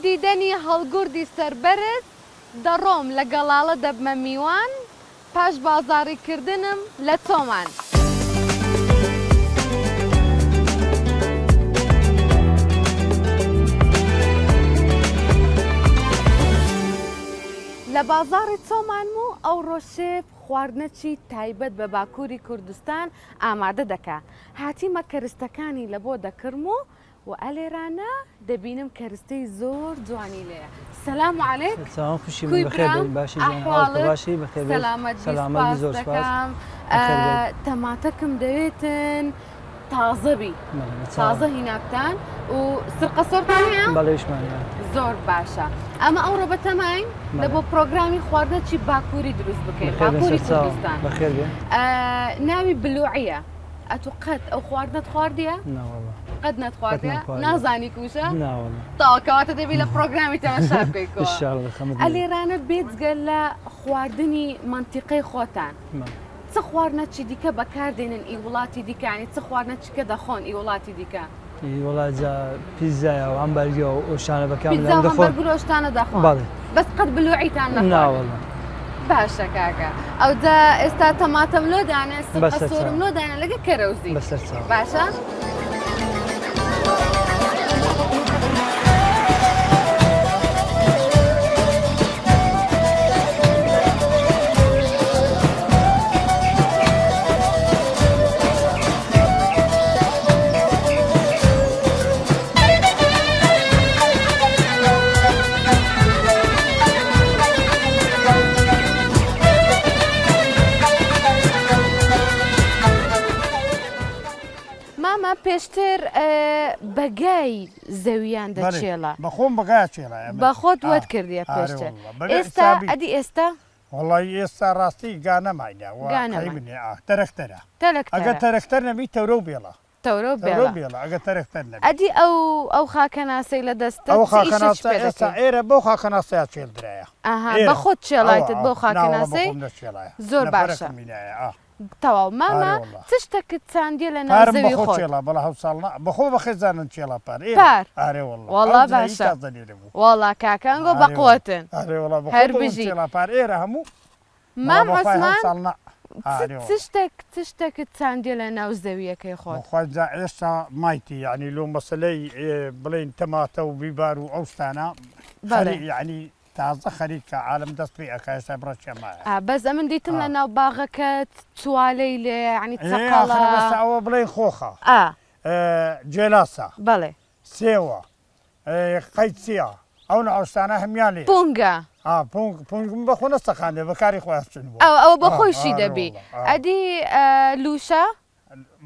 دیدەنی هەڵگوردی سەربەرز دەڕۆم لە گەڵاڵە دەبمە میوان پاش بازاڕی کردنم لە چۆمان. لە بازاڕی چۆمانم و ئەوڕۆ شێف خواردنەکی تایبەت بە باکووری کوردستان ئامادە دەکا. هاتیمە کەرستەکانی لە بۆ دەکڕم و و ئەلێرانە دەبینم کەرستەی زۆر جوانی لێیە. سلام علیک سلام خوشی من کوی بەخێر برام بێی باشی جان حاڵت ئەحواڵت باشی بەخێر بێی سەلامەت بی سەلامەت بی سپاس زۆر سپاس دەکەم بەخێر بێی. تەماتەکم دەوێتن تازە بی بەڵێ بە چاوم. تازە هینابتان و سرقە سۆرتان هەیە؟ بەڵێ ویشمان هەیە. زۆر باشە ئەمە ئەوڕۆ بەتەماین لە بەڵێ. بۆ پرۆگرامی خواردنە چی باکووری دروست بکەین بەخێر بێن باکووری سەرچاوم کوردستان بەخێر بێن. ناوی بلوعیە ئەتوو قەت ئەو خواردنەت خواردیە؟ ناوەڵا. قەت نەتخواردیە؟ نازانی کوشە؟ ناوەڵا. تەواو کەواتە دەبی لە پرۆگرامی تەماشا بکەی کۆ. ان شاء اللە خەمت نەبێ. ئەلێرانە بێجگە لە خواردنی مەنتیقەی خۆتان چ خواردنە چی دیکە بەکار دێنن ئی وڵاتی دیکە یانی چ خواردنە چیکە دەخۆن ئی وڵاتی دیکە؟ ئی وڵا جا پیتزایە و هەمبەرگە و ئەو شتانە بەکار پیتزا و هەمبەرگر و ئەو شتانە دەخۆن؟ بەڵێ. بەس قەت بلوعیتان نەخواردوە؟ ناوەڵا. باشە کاکە ئەوجا ئێستا تەماتەم لۆ دانێ سرقە بەسەر سۆرم چاو. لۆ دانێ لەگە کەرەوزی بەسەر چاو. باشە؟ مامە پێشتر بە گای زەویان دەچێڵا. بەخۆم بە گا چێڵا. بە خۆت وەت کردیە پێشتر. ئێستا ئەدی ئێستا؟ وەڵی ئێستا ڕاستی گا نەماینە گا نەماینە. تەرەکتەرە. تەرەکتەرە. ئەگەر تەرەکتەر نەبی تەورە و بێڵە. تەورە و بێڵە. تەورە و بێڵە ئەگەر تەرەکتەر نەبی. ئەدی ئەو ئەو خاکەناسەی لە دەستت ئەو چ ئیشێکی خاکەناسە پێ ئێستا دەکەی؟ ئێرە بەو خاکەناسەیا چێڵدرایە. ئەها ئێرە. بە خۆت ئەوە چێڵایتت ئەو بەو ناوەڵا بە خاکەناسەی؟ خۆم نەچێڵایە. زۆر باشە. نەفەرەکم هینایە ئا. تەواو مامە ئارێ وەڵا. چ شتەکت چاندیە لە ناو پارم بە زەوی خۆ خۆت؟ چێڵا بەڵا هەو ساڵ نا بە خۆ بە خێزانم چێڵا پار ئێرە. پار. ئارێ وەڵا. وەڵا ئەو جلەی باشە. تازە لێرە بوو. وەڵا کاکە ئەنگۆ ئارێ وەڵا. بەقوەتن. ئارێ وەڵا بە خۆ هەر بە خۆم بژی. چێڵا پار ئێرە هەموو. مام بەڵا بە خوای هەو عوسمان ساڵ نا. چ ئارێ چ وەڵا. شتەک چ شتەکت چاندیە لە ناو زەویەکەی خۆت؟ بەخوای جا ئێستا مایتی یەعنی لۆ مەسەلەی بڵێین تەماتە و بیبار و ئەو شتانە بەڵێ. خەری یەعنی تازە خەریکە عالەم دەست پێ ئەکا ئێستا بڕە چێ مایە. ئا بەس ئەمن دیتم لە ناو باغەکەت چوالەی لێیە یەعنی ئێ چەقەڵە. ئاخرە بەس ئەوە بڵێین خۆخە. ئا. گێلاسە. بەڵێ. سێوە. قەیسیە ئەو نەعوشتانە هەمیان لێیە. پونگە. ئا پونگ پونگم بە خۆ نەسەقاندێ بە کاری خۆیان چن بووە. ئەوە ئەوە بۆ ئا خۆیشی ئارێ دەبی. وەڵا ئا. ئەدی لووشە؟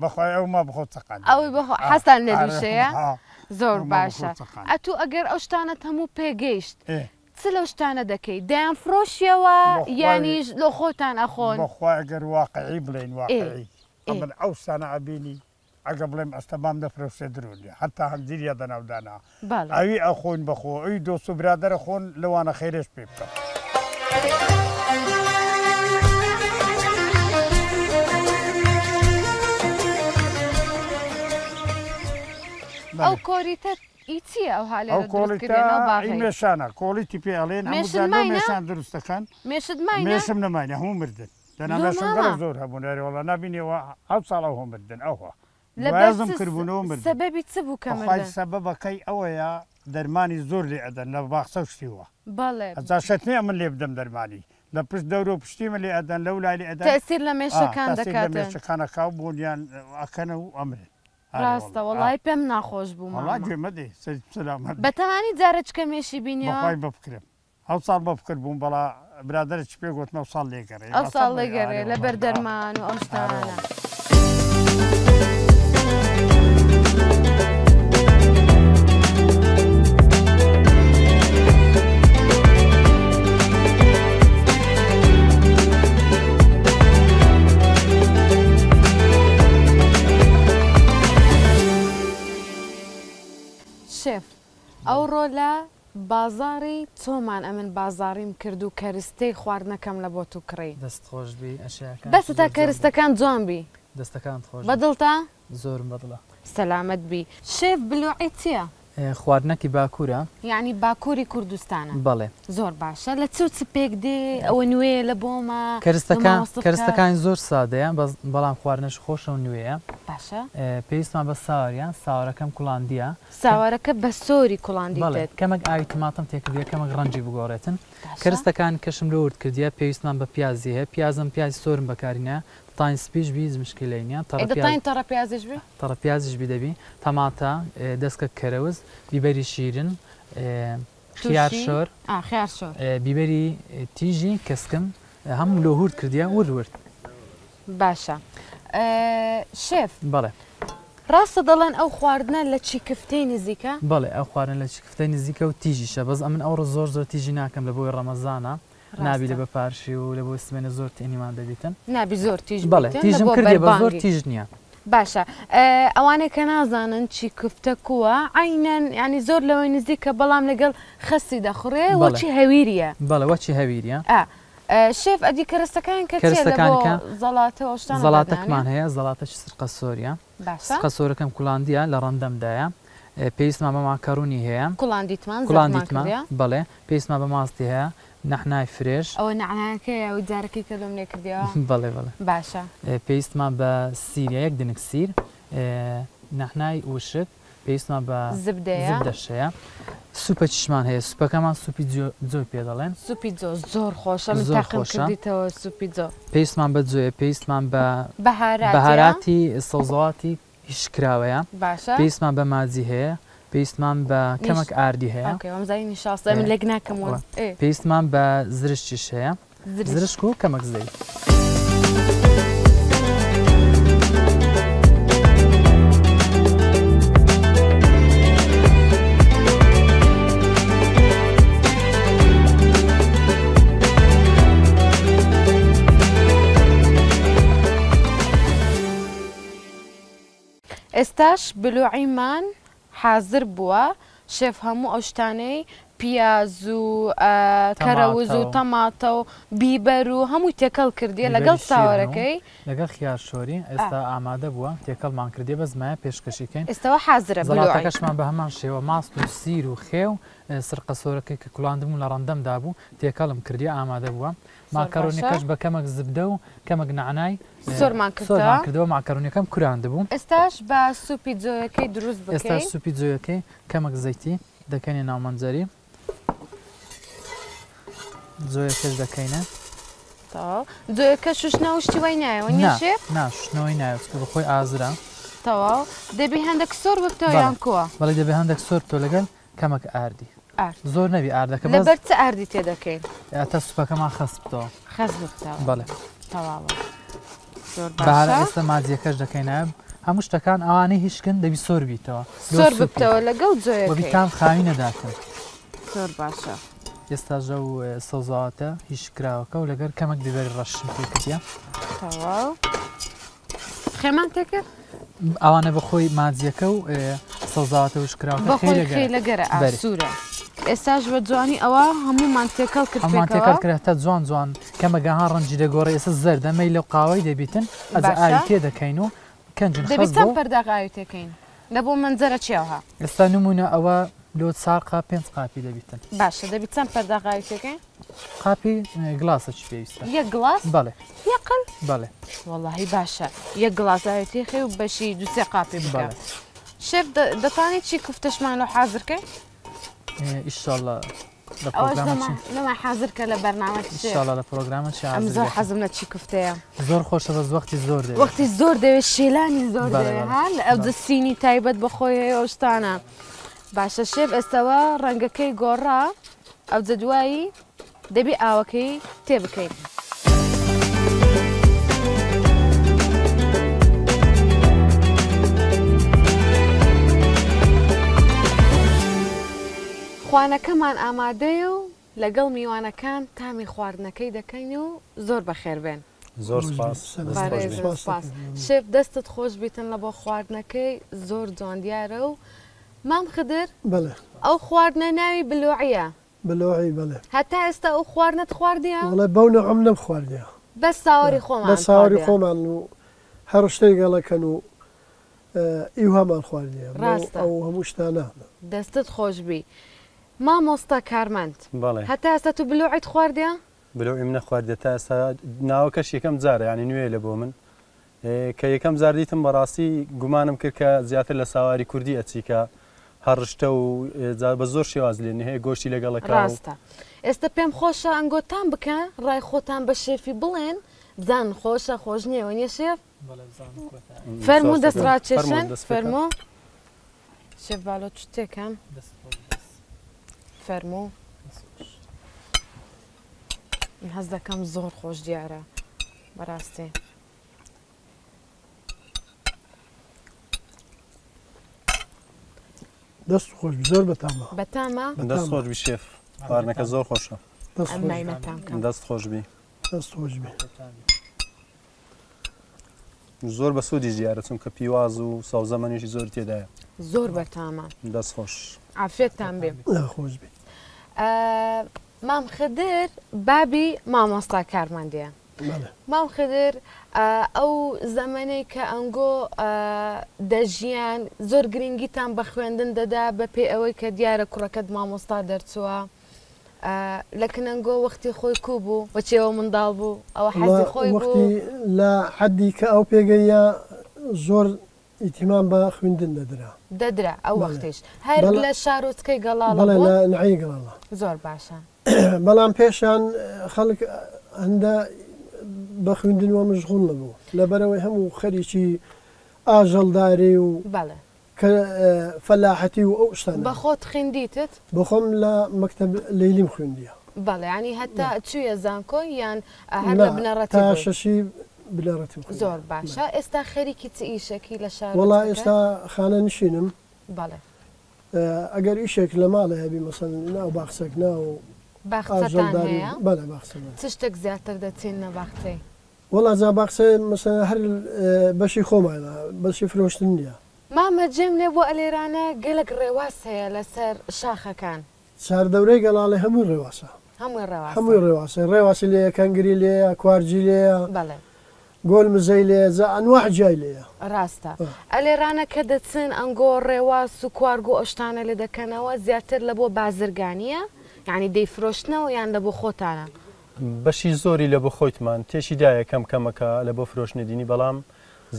بەخوای ئەو ما بخۆ چەقاندێ. ئەوی بەخۆ ئا حەزتان لە ئارێ لووشەیە؟ ئا زۆر ئەو ما بخۆ باشە. چەقاندێ. ئەتوو ئەگەر ئەو شتانەت هەموو پێ گەیشت ئێ. چ لەو شتانە دەکەی؟ دەیانفرۆشیەوە بەخوای یانیش لۆ خۆتان ئەخۆن؟ بەخوای ئەگەر واقعی بڵێین ئێ واقعی ئێ. ئەمن ئەو شتانە ئەبینی ئەگە بڵێم ئەستە بام دەفرۆشێ درۆ نیە هەتا هەنجیریە دەناو دانا بەڵێ. ئەوی ئەخۆین بەخۆ ئەوی دۆست و برادەرە خۆن لەوانە خێرێش پێ بکەم. ئەو کۆریتە ئی چییە ئەو ها ئەو لێرە دروست کۆڵیتە کردیە ناو ئی باغەی؟ مێشانە کۆڵیتی پێ ئەڵێن هەموو مێشت جار لۆ ماینە؟ مێشان دروست دەکەن مێشت ماینە؟ مێشم نەماینە هەموو مردن دەنا لۆ مێشم مامە؟ گەلەک زۆر هەبوون ئەرێ وەڵا نابینیەوە حەوت ساڵ ئەوه مردن ئەوه لەبەر دوایەزم چ کردبوونەوە مردن. سەبەبی چ بوو کە بەخوای مردن؟ سەبەبەکەی ئەوەیە دەرمانی زۆر لێ ئەدەن لە باخچە و شتی وا. بەڵێ. ئەجا شەرت نیە ئەمن لێ بدەم دەرمانی لە پشت دەورە و پشتی من لێ ئەدەن لەو لای لێ ئەدەن. تەئسیر لە ئا مێشەکان تەئسیر لە دەکاتن. مێشەکان ئەکا و بۆنیان ئەکەن و ئەمرن. ئارێ ڕاستە وەڵا. ئا. وەڵایی پێم ناخۆش بوو وەڵا مامە. گوێ مەدێ سەید سەلامەت بی. بەتەمانی جارەچکە مێشی بینیەوە؟ بەخوای بەفکرم. ئەو ساڵ بەفکر بووم بەڵا برادەرێکی پێ گۆتم ئەو ساڵ لێگەڕێ. ئەو ساڵ لێگەڕێ لەبەر دەرمان و ئەو شتانە. شێف ئەوڕۆ لە بازاڕی چۆمان ئەمن بازاڕیم کرد و کەرستەی خواردنەکەم لە بۆ تو کڕی. دەست خۆش بی ئەشیاکان بەسە تا زۆر جوان بوو. کەرستەکان جوان بی. دەستەکانت خۆش بە بی. دڵتە؟ زۆرم بە دڵە. سەلامەت بی. شێف بلوعی چیە؟ خواردنەکی باکوورە. یانی باکووری کوردستانە. بەڵێ. زۆر باشە لە چ و چ پێک دێ ئەوە نوێیە لە بۆمە کەرستەکان کەرستەکانی زۆر سادەیە بەس بەڵام خواردنەش خۆشە و نوێیە. باشە. پێویستمان بە ساوەریە ساوەرەکەم کوڵاندیە. ساوەرەکە بە سۆری کوڵاندیتت. بەڵێ کەمەک ئاوی تماتەم تێکردیە کەمەک ڕەنگی بگۆڕێتن. کەرستەکان کەشم لۆ ورد کردیە پێویستمان بە پیازی هەیە پیازم پیازی سۆرم بەکارینایە دەتوانین سپیش بی هیچ مشکیلەی نیە تەڕە پیاز دەتوانین تەڕە پیازیش بی؟ تەڕە پیازیش بی دەبی تەماتە دەسکە کەرەوز بیبەری شیرن خیار شۆر خیار شۆر بیبەری تیژی کەسکم هەموو لۆ هورد کردیە ورد ورد. باشە شێف. بەڵێ. ڕاستە دەڵێن ئەو خواردنە لە چی کفتەی نزیکە؟ بەڵێ ئەو خواردنە لە چی کفتەی نزیکە و تیژیشە بەس ئەمن ئەوڕۆ زۆر زۆر تیژی ناکەم لە بۆی ڕەمەزانە نابی لە بە پارشی و لە بۆی سمێنە زۆر تێنیمان دەبیتن. نابی زۆر تیژ بەڵێ تیژم کردیە بەس زۆر تیژ نییە. باشە ئەوانەی کە نازانن چی کفتە کووە عەینەن یانی زۆر لەوەی نزیکە بەڵام لەگەڵ خەسی دەخورێ وەچی هەویریە. بەڵێ وەچی هەویریە. شێف ئەدی کەرەستەکان کە چیە لە بۆ زەڵاتە و شتانە زەڵاتەکمان هەیە زەڵاتەکی سرقە سۆریە. باشە. سرقە سۆرەکەم کوڵاندیە لە ڕەندەمدایە پێویستمان بە ماکەرونی هەیە. کوڵاندیتمان زەردمان کردیە. بەڵێ پێویستمان بە ماستی هەیە نەعنای fresh. ئەوە نەعنایەکەیە ئەوەی جارەکەی کە لۆم لێ کردیەوە؟ بەڵێ بەڵێ. باشە. پێویستمان بە سیرە یەک دنک سیر، نەعنای وشک، پێویستمان بە زبدەیە. زبدەش هەیە. سوپەکیشمان هەیە، سوپەکەمان سوپی جۆی پێ دەڵێن. سوپی جۆ زۆر خۆشە، من زۆر تاقیم خۆشە. کردیتەوە سوپی جۆ. پێویستمان بە جۆیە، پێویستمان بە بەهاراتیە. بەهاراتی سەوزەواتی هیشککراوەیە. باشە. پێویستمان بە ماجی هەیە، پێویستمان بە کەمەک ئاردی هەیە. ئۆکەی وامزانی نیشاستە من لێک ناکەم وە. پێویستمان بە زرشکیش هەیە. زرشک و کەمەک زەیت. ئێستاش بلوعیمان حازر بووە شێف هەموو ئەو شتانەی پیاز و کەرەوز و تەماتە و بیبەر و هەمووی تێکەڵ کردیە لەگەڵ ساوەرەکەی. لەگەڵ خیار شۆری ئێستا ئامادە بووە تێکەڵمان کردیە بەس مایە پێشکەشی کەین. ئێستاوە حازرە بلوعی. زەڵاتەکەشمان بە هەمان شێوە ماست و سیر و خێ و سرقە سۆرەکەی کە کوڵاندبووم لە ڕەندەم دابوو تێکەڵم کردیە ئامادە بووە. ماکەرۆنیەکەش بە کەمەک زبدە و کەمەک نەعنای سۆرمان کردەوە کردەوە ماکەرۆنیەکەم کوراندبوو. ئێستاش بە سوپی جۆیەکەی دروست بکەین. ئێستاش سوپی جۆیەکەی کەمەک زەیتی دەکەینە ناو مەنجەری جۆیەکەش دەکەینە. تەواو جۆیەکە شوشتنەوە شتی وای نایەوە نیە شێف؟ نا شوشتنەوەی نایەوە چونکە بەخۆی ئازرە. تەواو دەبی هەندێک سۆر ببتەوە یان کووە؟ بەڵێ دەبێ هەندێک سۆر بتەوە لەگەل کەمەک ئاردی. ئارد. زۆر نەبی ئاردەکە بەس. لەبەر چ ئاردی تێ دەکەین؟ تا سوپەکەمان خەست بتەوە. خەست ببتەوە. بەڵێ. تەواوە. زۆر باشە. بەهارە ئێستا ماجیەکەش دەکەینە هەموو شتەکان ئەوانەی هیشکن دەبی سۆر بیتەوە. سۆر ببتەوە لەگەڵ جۆیەکەی. وەبی تام خاوی نەداتن. زۆر باشە. ئێستاش ئەو سەوزەواتە هیشکراوەکە و لەگەر کەمەک بیبەری ڕەشم پێ کردیە. تەواو. خێمان تێکرد؟ ئەوانە بەخۆی ماجیەکە و سەوزەواتە وشکراوەکە بەخۆی خێ لەگەرە ئاسوورە. ئێستاش بە جوانی ئەوە هەموومان تێکەڵ کرد هەموومان تێکەڵ کرد هەتا جوان جوان کەمەگەها ڕەنگی دەگۆڕێ ئێستا زەردە مەی لەو قاوەی دەبیتن ئەجا ئاوی تێ دەکەین و کەنجن دەبی چەند پەرداخ ئاوی تێکەین لە بۆ مەنجەرە چێوها؟ ئێستا نمونە ئەوە لۆ چار قاپ پێنج قاپی دەبیتن. باشە دەبی چەند پەرداخ ئاوی تێکەین؟ قاپی گڵاسەکی پێویستە. یەک گڵاس؟ بەڵێ. یەقل؟ بەڵێ. وەڵاهی باشە یەک گڵاس ئاوی تێخەی و بەشی دوو سێ قاپی بکە. بەڵێ. شێف دەتوانی چی کوفتەشمان لۆ حازر کەی؟ ئیشاڵڵا لە ئەوەش پرۆگرامە چی؟ لەمان حازر کە لە بەرنامە چی؟ ئیشاڵڵا لە پرۆگرامە چی ئەم حازر زۆر دەکەم. حەزم لە چی کوفتەیە. زۆر خۆشە بەس وەختی زۆر دەوێت. وەختی زۆر دەوێت شێلانی زۆر بەڵێ، دەوێت بەڵێ. ها لە ئەو بەڵێ. سینی تایبەت بە خۆی هەیە ئەو شتانە. باشە شێف ئێستاوە ڕەنگەکەی گۆڕا ئەوجە دوایی دەبی ئاوەکەی تێ بکەین. خوانەکەمان ئامادەیە و لەگەڵ میوانەکان تامی خواردنەکەی دەکەین و زۆر بەخێر بێن. زۆر سپاس. سپاس. شێف دەستت خۆش بیتن لە بۆ خواردنەکەی زۆر جوان دیارە و مام خدر بەڵێ. ئەو خواردنە ناوی بلوعیە. بلوعی بەڵێ. هەتا ئێستا ئەو خواردنەت خواردیە؟ وەڵێ بەو نەوعەم نەمخواردیە. بەس ساوەری خۆمان بەس ساوەری خواردیە. خۆمان و هەر شتێک گەڵەکەن و ئیوهامان خواردیە ڕاستە. ئەو هەموو شتانە. دەستت خۆشبی مامۆستا کارمەند. بەڵێ. هەتا ئێستا تو بلوعیت خواردیە؟ بلوعیم نەخواردیە تا ئێستا ناوەکەش یەکەم جارە یانی نوێیە لە بۆ من کە یەکەم جار دیتم بەڕاستی گومانم کرد کە زیاتر لە ساواری کوردی ئەچی کە هەڕشتە و جا بە زۆر شێواز لێ هەیە گۆشتی لەگەڵەکە و ڕاستە ئێستا پێم خۆشە ئەنگۆ تام بکە ڕای خۆتان بە شێفی بڵێن بزانن خۆشە خۆش نییە وەنیە شێف؟ فەرموو دەست ڕاکێشن فەرموو شێف بالۆ چتێکەم فەرموو من هەست دەکەم زۆر خۆش دیارە بەڕاستی دەست خۆش زۆر بەتامە بەتامە دەست خۆش بی شێف خواردنەکە زۆر خۆشە دەست خۆش بی دەست خۆش بی زۆر بە سوودیش دیارە چونکە پیواز و سەوزەمەنیشی زۆری تێدایە. زۆر بەتامە. دەست خۆش. عافیەتتان بێ. خۆش بێ. مام خدر بابی مامۆستا کارمەندیە. مام خدر ئەو زەمەنەی کە ئەنگۆ دەژیان زۆر گرنگیتان بە خوێندن دەدا بە پێ ئەوەی کە دیارە کوڕەکەت مامۆستا دەرچووە لە کنەنگۆ وەختی خۆی کوو بوو وە چێوە منداڵ بوو ئەوە حەزی خۆی بوو؟ وەختی لە حەدی کە ئەو پێگەیە زۆر ئیتیمام بە خویندن دەدرا. دەدرا ئەو وەختیش هەر لە شارۆچکەی گەڵاڵە بوو؟ بەڵێ لە ناحیەی گەڵاڵە. زۆر باشە. بەڵام پێشان خەڵک هەندە بە خویندنوە مشغوڵ نەبوو لەبەرئەوەی هەموو خەریکی ئاژەڵداری و بەڵێ. کە فەلاحەتی و ئەو شتانە. بە خۆت خویندیتت؟ بۆ خۆم لە مەکتەب لەیلیم خویندیە. بەڵێ یانی هەتا چویە زانکۆ یان هەر لە بنەڕەتی بووی؟ نا تا شەشی بنەڕەتیم خویندیە. زۆر باشە ئێستا خەریکی چ ئیشەکی لە شارۆچکەکە؟ وەڵا ئێستا خانە نشینم. بەڵێ. ئەگەر ئیشێک لە ماڵێ هەبی مەسەلەن ناو باخچەک ناو باخچەتان هەیە؟ بەڵێ باخچەمان. چ شتێک زیاتر دەچێننە باخچەی؟ وەڵا جا باخچە مەسەلەن هەر بەشی خۆمانە بەشی فرۆشتن نیە. مامە جێم لێ بوە ئەلێرانە گەلەک ڕێواس هەیە لەسەر شاخەکان. چاردەورەی گەڵاڵێ هەمووی ڕێواسە. هەمووی ڕێواسە. هەمووی ڕێواسە ڕێواسی لێیە کەنگری لێیە کوارجی لێیە. بەڵێ. گۆل مزەی لێیە جا ئەنواع جیای لێیە. ڕاستە ئەلێرانە کە دەچن ئەنگۆ ڕێواس و کوارگ و ئەوشتانە لێ دەکەنەوە زیاتر لە بۆ بازرگانیە یانی دەیفرۆشنەوە یان لە بۆ خۆتانە؟ بەشی زۆری لە بۆ خۆیتمان تێشی دایە کەم کەمەکە لە بۆ فرۆشتنی دینی بەڵام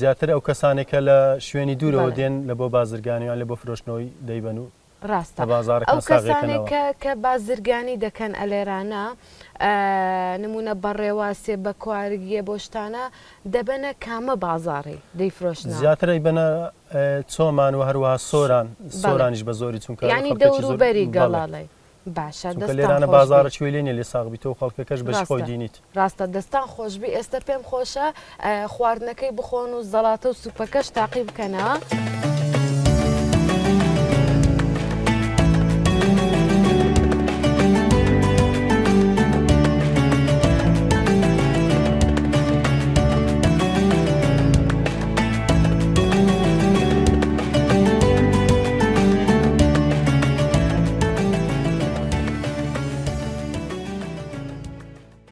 زیاتر ئەو کەسانێک کە لە شوێنی دوورەوە دێن لە بۆ بازرگانی یان لە بۆ فرۆشتنەوەی دەیبەن و ڕاستە لە بازاڕەکان ئەو کەسانێک ساغیەکەنەوە. کە کە بازرگانی دەکەن ئەلێرانە نمونە بە ڕێواسێ بە کوارگیە بۆ شتانە دەبەنە کامە بازاڕی دەیفرۆشنەوە؟ زیاتر ئەیبەنە چۆمان و هەروەها سۆران سۆرانیش بە زۆری چونکە یانی خەڵکێکی زۆر دەوروبەری بەڵێ. گەڵاڵەی. باشە چونکە دەستتان لێرانە خۆش بی. بازاڕە کوێی لێ نیە لێ ساغ بیتەوە خەڵکەکەش بەشی خۆی ڕاستە دینیت. ڕاستە دەستان خۆشبی ئێستە پێم خۆشە خواردنەکەی بخۆن و زەڵاتە و سوپەکەش تاقی بکەنەوە.